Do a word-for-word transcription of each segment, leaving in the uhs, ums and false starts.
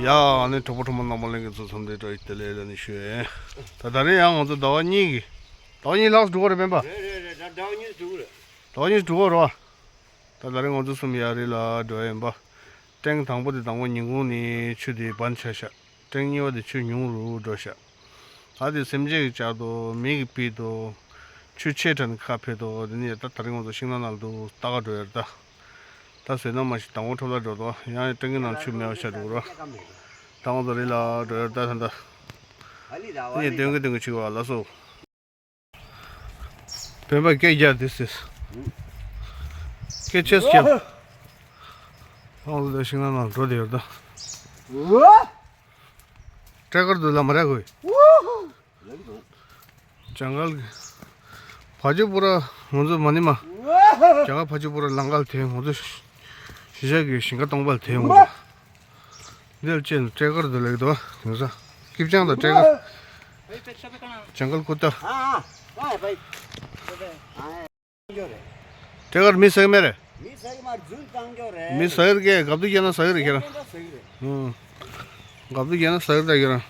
ཡ་ཨ་ནི་གྲོགས་པོ་གྲོགས་མོ་རྣམ་པ་ལྷན་རྒྱས་ཚོ་འཚམས་འདྲི་བཀྲ་ཤིས་བདེ་ལེགས་ལ་ནི་ཞུ་ཡས། ད་ད་རེས་ཡང་ང་ཚོ་ཟླ་བ་གཉིས་ཀྱི་ཟླ་བ་གཉིས་ལྷག་འགྲོ་གི་རེད་སྨན་པ། རེད་རེད་རེད། ད་ཟླ་བ་གཉིས་འགྲོ་གི་རེད། ཟླ་བ་གཉིས་འགྲོ་གི་རེད་བ། ད་ད་རེས་ང་ཚོ་གསུམ་ཡར་རི་ལ་འགྲོ་ཡས་ཡིན་པ། ཐེངས་དང་པོ་དེ་དང་པོ་ཉིན་གུང་ནས་ཆུ་དེ་བར་ཆད་ཤག་ཐེངས་གཉིས་པ་དེ་ཆུ་ཉུང་རུ་འགྲོ་ཤག་ད་དེ་སེམས་ཅན་གྱི་ལྕགས་དང་མི་གི་སྤུས་དང་། ཆུ་ཆེ་དྲགས་ནས་ཁ་ཕེབས་དང་དེ་ནས་ད་ད་རེས་ང་ཚོ་ཤིང་ནགས་ནང་ལ་འདུག་ལྟ་ག་འགྲོ་ཡ་རེད་ད། ད་བཟོས་ན་མ་གཞི་དང་པོ་འཕྲོ་བརླག་འགྲོ་དང་ཡང་ཡང་ཐེངས་གི་ནང་ཆུ་མེད་པ་ཤག་འགྲོ་གི་རེད་བ། ད་ང་ཚོ་རི་ལ་འགྲོ་ཡ་རེད་ད་ད་ད། ཨ་ནི་སྟོན་གི་སྟོན་གི་བྱེད་དགོས་པ་ལ་སོ། སྤེན་པ་སྐད་རྒྱག་དེ་ཟེར། སྐད་ཆེ་སུ་རྒྱག་ཨང་ལ་ཤིང་ནགས་ནང་འགྲོ་དེ་ཡོད་ད། སྤྲད་ཀར་དུ་ལ་མ་རེག་གོ། ཇང་གལ་གི་ཕ་ཇོ་པུ་ར་ང་ཚོ་མ་ནི་མ། ཇང་གལ་ཕ་ཇོ་པུ་ར་ལང་གལ་དེ་ང་ཚོ་གཞིས་ཆགས་ཀྱི་ཞིང་ཁ་སྟོང་པ་ལ་དེ་ང་ཚོ། འདིར་ཅན་སྤྲད་ཀར་དུ་ལེགས་དོ་ཡིན་ས། སྐྱིབ་ཅང་དང་སྤྲད་ཀར། ཇང་གལ་ཀུ་ཏ། སྤྲད་ཀར་མི་ཟ་གི་མེད་རེད། མི་ཟ་གི་མ་རེད་རྫུན་བཏང་ཀྱོག་རེད། མི་ཟ་གི་རེད་ཀྱེ་གབ་དུ་རྒྱག་ན་ཟ་གི་རེད་ཁྱེད་རང་། ཟ་གི་རེད། ཨུ། གབ་དུ་རྒྱག་ན་ཟ་གི་རེད་ད་ཁྱེད་རང་།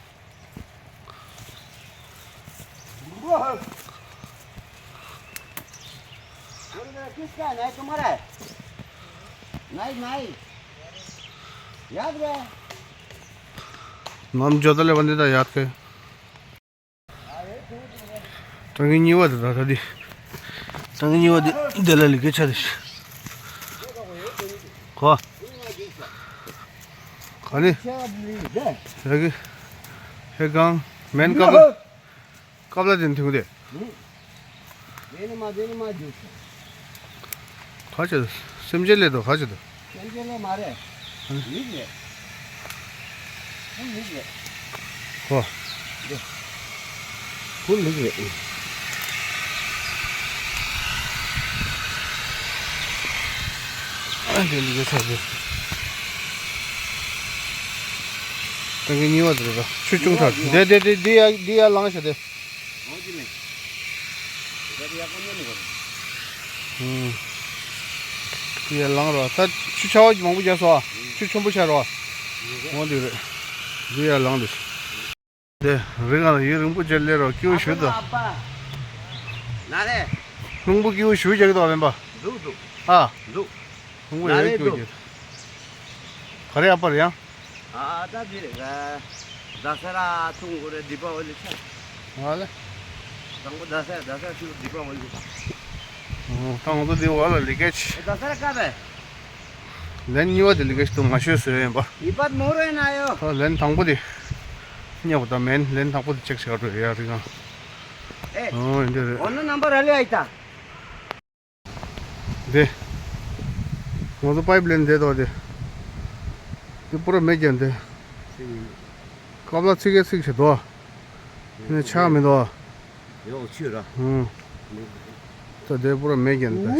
ནམ་ཇོ་ད་ལེ་བ་འདི་ད་ཡག་གི། ཏང་གི་གཉིས་པ་དེ་ད་ད་འདི། ཏང་གི་གཉིས་པ་དེ་འདི་ལ་ལི་ཀའི་ཆ་དེ་ཤི། གོ། ག་ནི། ཧེ་གི། ཧེ་གང་མེན་ཀ་བ། ཀབ་ལ་དེ་མཐུན་དེ། ཨུ། དེ་ནི་མ་དེ་ནི་མ་རྒྱུག་ཤོག་ག་ཅི་སེམས་ཅན་ལས་དོ་ག་ཅི་དོ། སེམས་ཅན་ལས་མ་རེད། ལིག་རེད། ཁུ་ལིག་རེད། ཧོ། ཁུ་ལིག་རེད། ཨ་འདི་ལིག་རེད་ཚ་རེད། ཏང་གི་གཉིས་པ་དེ་རེད་པ། ཆུ་ཆུང་ཐག་འདི་འདི་འདི་འདི་ཡ་འདི་ཡ་ལངས་ཤག་དེ། འོ་དེ་མེད། དེ་ག་དེ་ཡག་པོ་ཉན་མི་དགོས་རེད། ཨུམ། དེ་ཡ་ལངས་རོགས། ད་ཆུ་ཆར་པ་མང་པོ་རྒྱག་སོང་ཨ། ཆུ་ཆེན་པོ་ཆགས་རོགས། འོ་དེ་རེད། དེ་ཡ་ལངས་དེ། དེ་རི་སྒང་ལ་ཡུན་རིང་པོ་ཅིག་སླེབས་རོགས་སྐྱིད་པོ་ཞུ་དང་། ན་རེ། རླུང་བུ་སྐྱིད་པོ་ཞུ་རྒྱག་གི་འདུག་པ་སྨན་པ། འདུག་འདུག་ཨ། འདུག་རླུང་བུ་ཡོད་སྐྱིད་པོ་ཅིག་ག་རེ་ཨ་པར་ཡང་། ཨ་ད་འདི་རེད་ག་ད་ས་ར་ཐུང་གོ་རེ་དི་པ་ཝ་ལི་ཆ། ང་ལ། དང་པོ་ད་ས་ད་ས་ཤུ་དི་པ་ཝ་ལི། ཨོ་ད་ང་ཚོ་འདི་བ་ལ་ལི་ཀེ་ཆི། ད་ས་ར་ཀ་བས། ལན་གཉིས་པ་དེ་ལི་ཀེ་ཆི་དུ་མ་ཤོད་ཟེར་ཡིན་པ། ཡི་པད་མོ་རོ་ཡིན་ན་ཡོ། ད་ལན་དང་པོ་དེ། ཉེ་བ་ད་མེན་ལན་དང་པོ་དེ་ཅེག་བྱེད་ག་འགྲོ་ཡ་རི་སྒང་། ཨེ། ཨོ་འདི་རེད། འོ་ན་རྣམ་པ་ར་ལི་ཨི་ད། དེ། ང་ཚོ་པའིབ་ལེན་དེ་དོ་དེ། དེ་པུ་ར་མེད་ཀྱང་དེ། ཀབ་ལ་ཚིག་གེ་ཚིག་བྱེད་དོ། དེ་ནས་ཆག་མི་དོ། ཡོག་ཆུ་ར། ཧུམ། ད་དེ་པུ་ར་མེད་ཀྱང་དེ།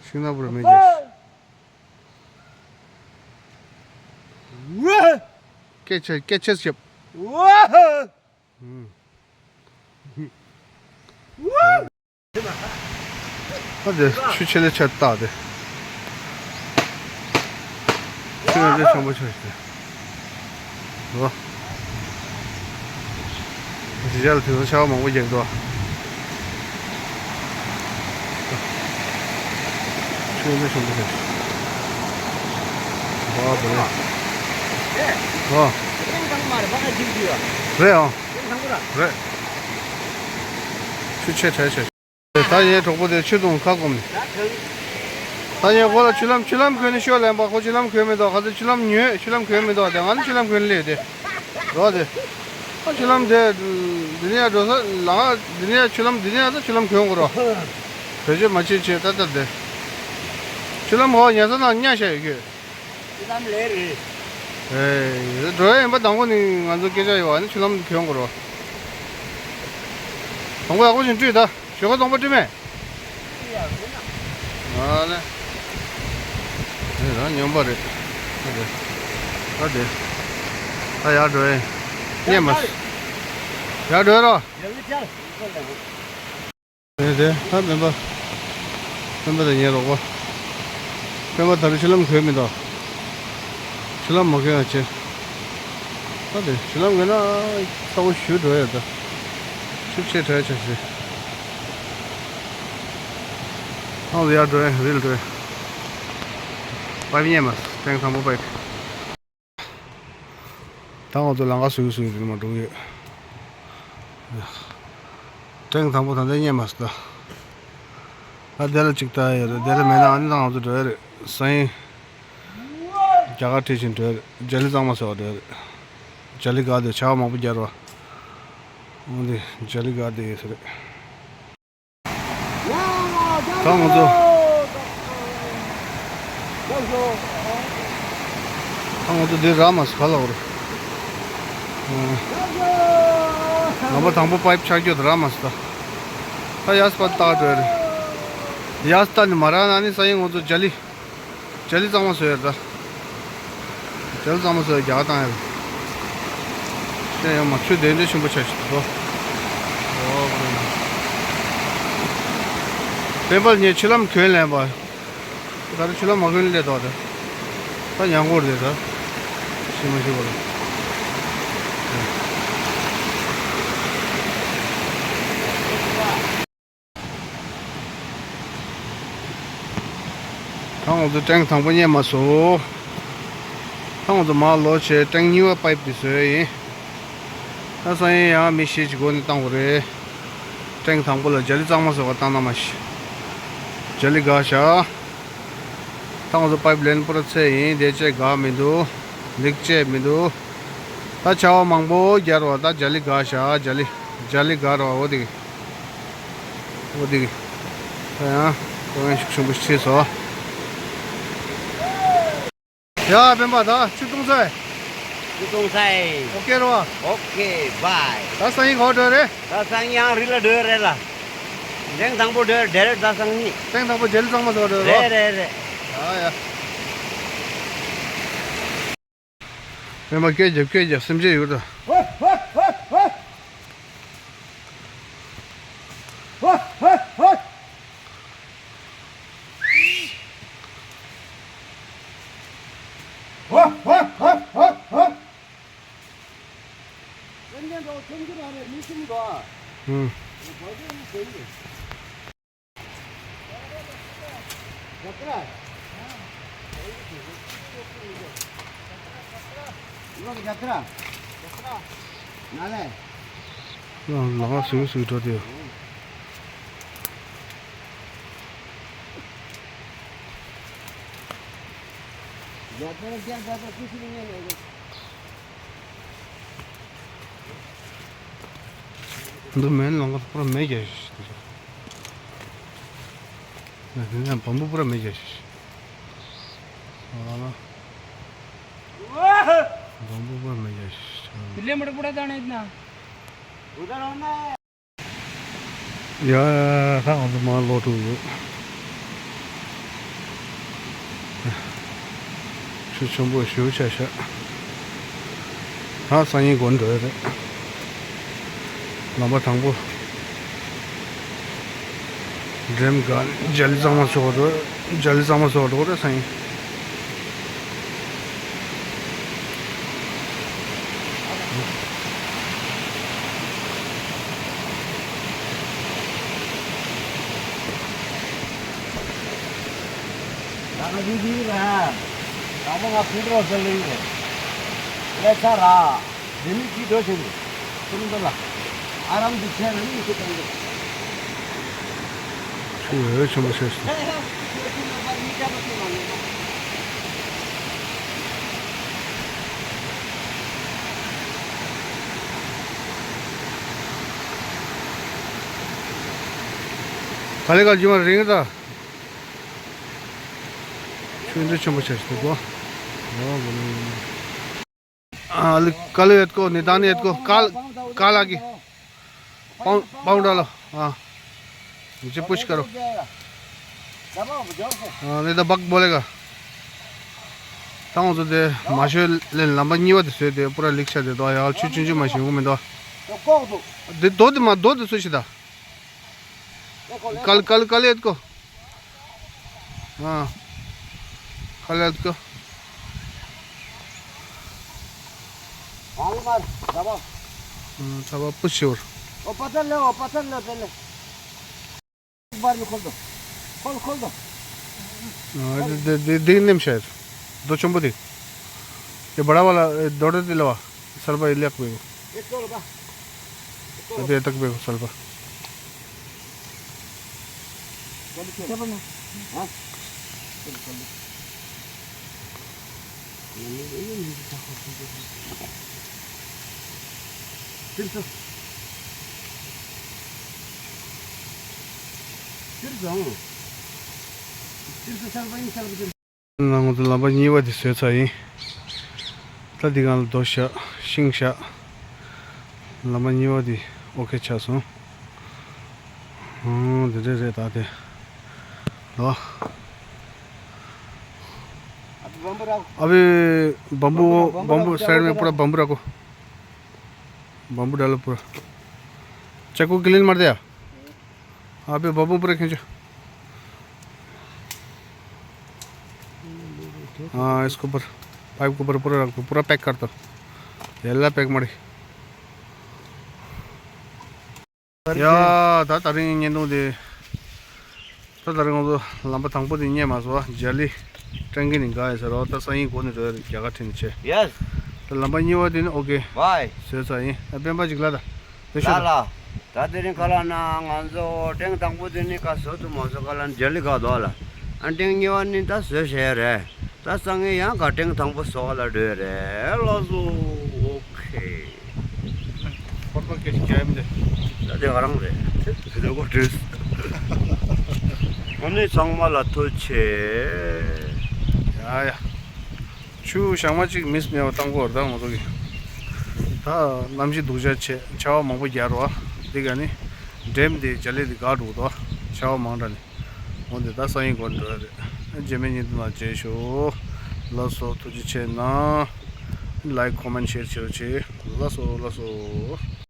ཤིང་ནགས་པུ་ར་མེད་ཀྱང་། སྐད་ཆ་སྐད་ཆ་བཤད། ཧུམ། ཨ་དེ་ཆུ་ཆེ་ལེ་ཆ་བཏགས་ཏེ། ཆུ་ཡང་དེ་ཆེན་པོ་ཆགས་ཤིག་ལོ། གཞིས་ཆགས་ལ་དེང་སང་ཆར་པ་མང་པོ་རྒྱག་འདུག་ཆུ་ཡང་དེ་ཆེན་པོ་ཆགས་ཤིག་ཨ་བ་རེད། ཨ། རེད་ཨང་། རེད། ཆུ་ཆེ་དྲགས་ཆེ། ད་ངའི་གྲོགས་པོ་དེ་ཆུ་འཐུང་ཁ་སྐོམ་ནས། ད་ངས་ཁོ་ལ་ཆུ་ལམ་ཆུ་ལམ་གོན་ནས་ཤོག་ལབ་པ། ཁོ་ཆུ་ལམ་གོན་མི་འདུག་ག་ཚོད་ཆུ་ལམ་ཉོས་ཆུ་ལམ་གོན་མི་འདུག་དེ་ང་ནི་ཆུ་ལམ་གོན་སླེབས་དེ། རོགས་དེ། ཁོ་ཆུ་ལམ་དེ། འདི་ནས་ཡར་འགྲོ་ས་ལ་འདི་ནས་ཡར་ཆུ་ལམ་འདི་ནས་ཡར་ད་ཆུ་ལམ་གོན་དགོས་རོགས། བེད་སྤྱོད་མ་བྱེད་བྱེད་ད་ལྟ་དེ། ཆུ་ལམ་འོག་ཉལ་ས་ནང་ཉལ་བཞག་ཡོད་ཀྱི། ཆུ་ལམ་ལས་རེད། ཨེ། འགྲོ་ཡ་ཡིན་པ་དང་པོ་ནི་ང་ཚོ་སྐད་ཆ་ཡོད་པ་ནི་ཆུ་ལམ་གྱོན་དགོས་རོ། དང་པོ་ཡག་པོ་ཞིག་བཀྲུས་ད། ཞོགས་ཀ་དང་པོ་བཀྲུས་མེད། ཨ་ལེ། དེ་རང་སྨྱོན་པ་རེད། ད་དེ། ད་དེ། ད་ཡར་འགྲོ་ཡིན། རྙེད་མ་སོང་། ཡར་འགྲོ་རོ། དེ་དེ་ད་སྤེན་པ། སྤེན་པ་དང་ངའི་རོགས་པ། སྤེན་པ་ད་རུང་ཆུ་ལམ་གོན་མི་འདུག་ཆུ་ལམ་མ་གོན་ཡ་ཆེ། ད་དེ་ཆུ་ལམ་གོན་ན་ཚ་བོ་ཞུ་འགྲོ་ཡ་ད། ཆུ་ཆེ་དྲག་ཆ་ཞེ། ཨང་ཡར་འགྲོ་ཡ་རིལ་འགྲོ་ཡ། པའིབ་རྙེད་མ་སོང་། ཊེང་དང་པོ་པའིབ། ད་ང་ཚོ་ལམ་ཁ་བཟོས་བཟོས་དེ་མ་འགྲོ་ཡོད། ཊེང་དང་པོ་ད་ལྟ་རྙེད་མ་སོང་ད། ད་དེ་ལ་གཅིག་ལྟ་ཡོད་རེད། དེ་ལ་མེད་ན་ཨ་ནི་ད་ང་ཚོ་འགྲོ་ཡ་རེད། སང་ཉིན་རྒྱ་གར་ཁྲིད་བཞིན་འགྲོ་ཡ་རེད། ཇ་ལི་གཙང་མ་ཟ་བ་འགྲོ་ཡ་རེད། ཇ་ལི་དགའ་དེ་ཆར་པ་མང་པོ་རྒྱབ་རེད་པ། འོ་དེ་ཇ་ལི་དགའ་དེ་ཡོད་ས་རེད། ད་ང་ཚོ། ད་ང་ཚོ་འདི་རག་མ་སོང་། ག་ལ་འོར། ལམ་པ་དང་པོ་པའིབ་ཆག་རྒྱུ་དེ་རག་མ་སོང་ད། ད་ཡར་སྤ་ཏག་འགྲོ་ཡ་རེད། ཡར་སྤ་ནི་མ་རག་ན་ནི་སང་ཉིན་ང་ཚོ་ཇ་ལི། ཇ་ལི་གཙང་མ་བཟོ་ཡ་ད། ཇ་ལི་གཙང་མ་བཟོ་ཡ་རྒྱག་བཏང་ཡ་རེད། དེ་ཡང་མ་ཆུ་དེ་འདྲ་ཆེན་པོ་ཆགས་ཤིག་འདུག་གོ། སྤེན་པ་ངས་ཆུ་ལམ་གོན་ལེན་པ། ད་རེས་ཆུ་ལམ་མ་གོན་ལེན་ཏོག་དེ། ད་ཉང་གོར་དེ་ད། ཤི་མ་ཤི་བ་ལ། ད་ང་ཚོ་ཊེང་དང་པོ་རྙེད་མ་སོང་། ད་ང་ཚོ་མར་ལོག་བྱས་ཊེང་གཉིས་པ་པའིབ་དེ་བཟོས་ཡིན། ད་སང་ཉིན་ཡང་མི་བཞི་ཅིག་སྒོ་ནས་བཏང་དགོས་རེད། ཊེང་དང་པོ་ལ་ཇ་ལི་གཙང་མ་བཟོ་བ་བཏང་ན་མ་གཞི། ཇ་ལི་འགག་ཤག་ད་ང་ཚོ་པའིབ་ལེན་པུ་ར་ཚད་ཡིན། དེ་ཅད་འགག་མི་འདུག་ལིག་ཅད་མི་འདུག་ད་ཆར་པ་མང་པོ་རྒྱབ་རེད་པ། ད་ཇ་ལི་འགག་ཤག་ཇ་ལི། ཇ་ལི་འགག་རེད་པ། འོ་དེ་གི། འོ་དེ་གི། ད་ཡང་ཀོ་ཡང་ཤུགས་ཆེན་པོ་ཆེ་སོང་། ཡ་སྤེན་པ་ད་ཆུ་བཏུང་ཚར། ཆུ་བཏུང་ཚར། ཨོ་ཀེ་རེད་པ། ཨོ་ཀེ་བྷའི། ད་སང་ཉིན་ག་པར་འགྲོ་རེད། ད་སང་ཉིན་ཡང་རི་ལ་འགྲོ་ཡ་རེད་ལ། ཊེང་དང་པོ་འགྲོ་ཡ་རེད། ད་སང་ཉིན། ཊེང་དང་པོ་ཇ་ལི་གཙང་མ་བཟོ་འགྲོ་རེད། རེད་རེད་རེད། ཨ་ཡ། སྤེན་པ་སྐད་རྒྱབ་སྐད་རྒྱབ་སེམས་ཅན་ཡོད་ད། ཨུམ། ལ་ལ་སུ་སུ་འགྲོ་དེ། འདི་མེན་ལོང་ག་པུ་ར་མེ་རྒྱ་ཤིག་འདི་ནས་བམ་པུ་པུ་ར་མེ་རྒྱ་ཤིག་ཨ་ལ། བམ་པུ་པུ་ར་མེ་རྒྱ་ཤིག་ཡ། ད་ང་ཚོ་མར་ལོག་འགྲོ་ཡོད། ཆུ་ཆེན་པོ་ཞེ་པོ་ཆགས་ཤག་ད་སང་ཉིན་དགོང་འགྲོ་ཡ་རེད། ལམ་པ་དང་པོ། འགྲེམས་ག་ཇ་ལི་གཙང་མ་བཟོ་འགྲོ། ཇ་ལི་གཙང་མ་བཟོ་འགྲོ་རེད་སང་ཉིན། ད་ང་འདི་འདི་ར། དང་པོ་ང་ཕུད་རོགས་ཟེར་ལེ་ཡིན། ལས་ཚ་ར། འདི་ནི་ཅི་འགྲོ་ཞིག་རེད། ཁྱེད་མི་འདུག་ལ། ཨ་རམ་འདི་བྱས་ན་ནི་ཁྱེད་ཀྱང་འདུག་ཆུ་ཡོད་ཆེན་པོ་ཆེ་སོང་། ག་ལེ་ག་ལྗིད་མ་རིང་ད། ཆུ་འདི་ཆེན་པོ་ཆེ་སོང་གོ། ཨ་ལི་ཀ་ལི་ཡོད་གོ། ནི་ད་ནི་ཡོད་གོ། ཀ་ཀ་ལ་གི། pound pound डालो। हाँ। नीचे पुश करो। हाँ, नहीं तो बग बोलेगा। ད་ང་ཚོ་དེ་མ་ཤོད་ལན་ལམ་པ་གཉིས་པ་དེ་བཟོས་ཏེ་པུ་ར་ལིག་ཤ་དེ་དོ་ཡག་ཆུ་ཆུང་ཆུང་མ་ཤོད་གོ་མི་འདུག་དེ་དོ་དེ་མ་དོ་དེ་སུ་ཞིག་ད། कल कल कल याद को। हाँ। कल याद को। मार, मार, दबा। हाँ, दबा, push और। ओ, पत्थर ले, ओ, पत्थर ले पहले। एक बार में खोल दो। खोल, खोल दो। हाँ, दे, दे, दे, दे, नहीं शायद। दो चंबो दे। ये बड़ा वाला, ए, दौड़े दिलवा। सलबा, ये लिया को। एक तो लगा। अभी तक बेगो सलबा। हाँ? ང་ཚོ་ལམ་པ་གཉིས་པ་དེ་བཟོས་ཚར་ཡིན། ད་འདི་གང་ལ་རྡོ་བཞག་ཤིང་བཞག་ལམ་པ་གཉིས་པ་དེ་ཨོ་ཁེ་ཆགས་སོང་། ཨང་། དེ་འདྲས་རེད་ད་དེ། ལོ། अभी बम्बू रखो। अभी बम्बू, बम्बू, बम्बू रखो, साइड में पूरा बम्बू रखो। बम्बू डालो पूरा। चाकू क्लीन मार दिया। अभी बम्बू पूरा खींचो। हाँ, इसके ऊपर, पाइप के ऊपर पूरा रख दो, पूरा पैक कर दो। ये ला पैक मारी। ཡ། ད་ད་རིང་བརྙན་ཐུང་དེ། ད་ད་རིང་ང་ཚོ་ལམ་པ་དང་པོ་དེ་རྙེད་མ་སོང་བ། ཇ་ལི་ཀྲང་གི་ནི་འགའ་ཡོད་ཟེར་རོ། ད་སང་ཉིན་འགོ་ནས་འགྲོ་ཡ་རེད། རྒྱ་གར་ཁྲིད་ནས་ཆེ། ཡེས། ད་ལམ་པ་གཉིས་པ་དེ་ནི་ཨོ་ཁེ། ཝའི། བཟོས་ཚར་ཡིན། ཨ་སྤེན་པ་ཅིག་ལ་ད། དེ་ལ་ཤོད་ད། ལ། ད་དེ་རིང་ཁ་ལ་ན་ང་ཚོ་ཐེངས་དང་པོ་དེ་ནི་ཁ་བཟོ་ཐུབ་མ་སོང་། ཁ་ལ་ཇ་ལི་ག་དོ་ལ། ཨ་ཐེངས་གཉིས་པ་ནི་ད་བཟོས་བྱས་རེད། ད་སང་ངས་ཡང་ག་ཐེངས་དང་པོ་བཟོ་ག་ལ་འགྲོ་ཡ་རེད། ལགས་སོ། ཨོ་ཁེ། ཧོར་པ་སྐད་ཆ་རྒྱག་ཡ་མི་འདུག་ད་དེ་ག་རང་རེད། དེ་ལོ་གོ་བྲིས། ཨ་ནི་ཚང་མ་ལ་ཐུགས་རྗེ་ཆེ། ཡ་ཡ། ཆུ་བཞག་མ་གཅིག་མིས་མེད་པ་བཏང་གོ་ར་ད་ང་ཚོ་གི། ད་གནམ་གཤིས་སྡུག་ཅག་བྱས། ཆར་པ་མང་པོ་རྒྱག་རོགས། འདི་ག་ནི་ཌེམ་དེ་ཇ་ལི་དེ་འགག་འགྲོ་གི་འདུག་ཆར་པ་མང་དྲགས་ནས། འོན་ཏེ་ད་སང་ཉིན་འགོ་འགྲོ་ཡ་རེད། རྗེས་མའི་བརྙན་ཐུང་ལ་མཇལ་ཤོག་ལགས་སོ། ཐུགས་རྗེ་ཆེ་གནང་། ལའིཀ་ཁོ་མེན་ཤེར་བྱེད་རོགས་བྱེད། ལགས་སོ། ལགས་སོ།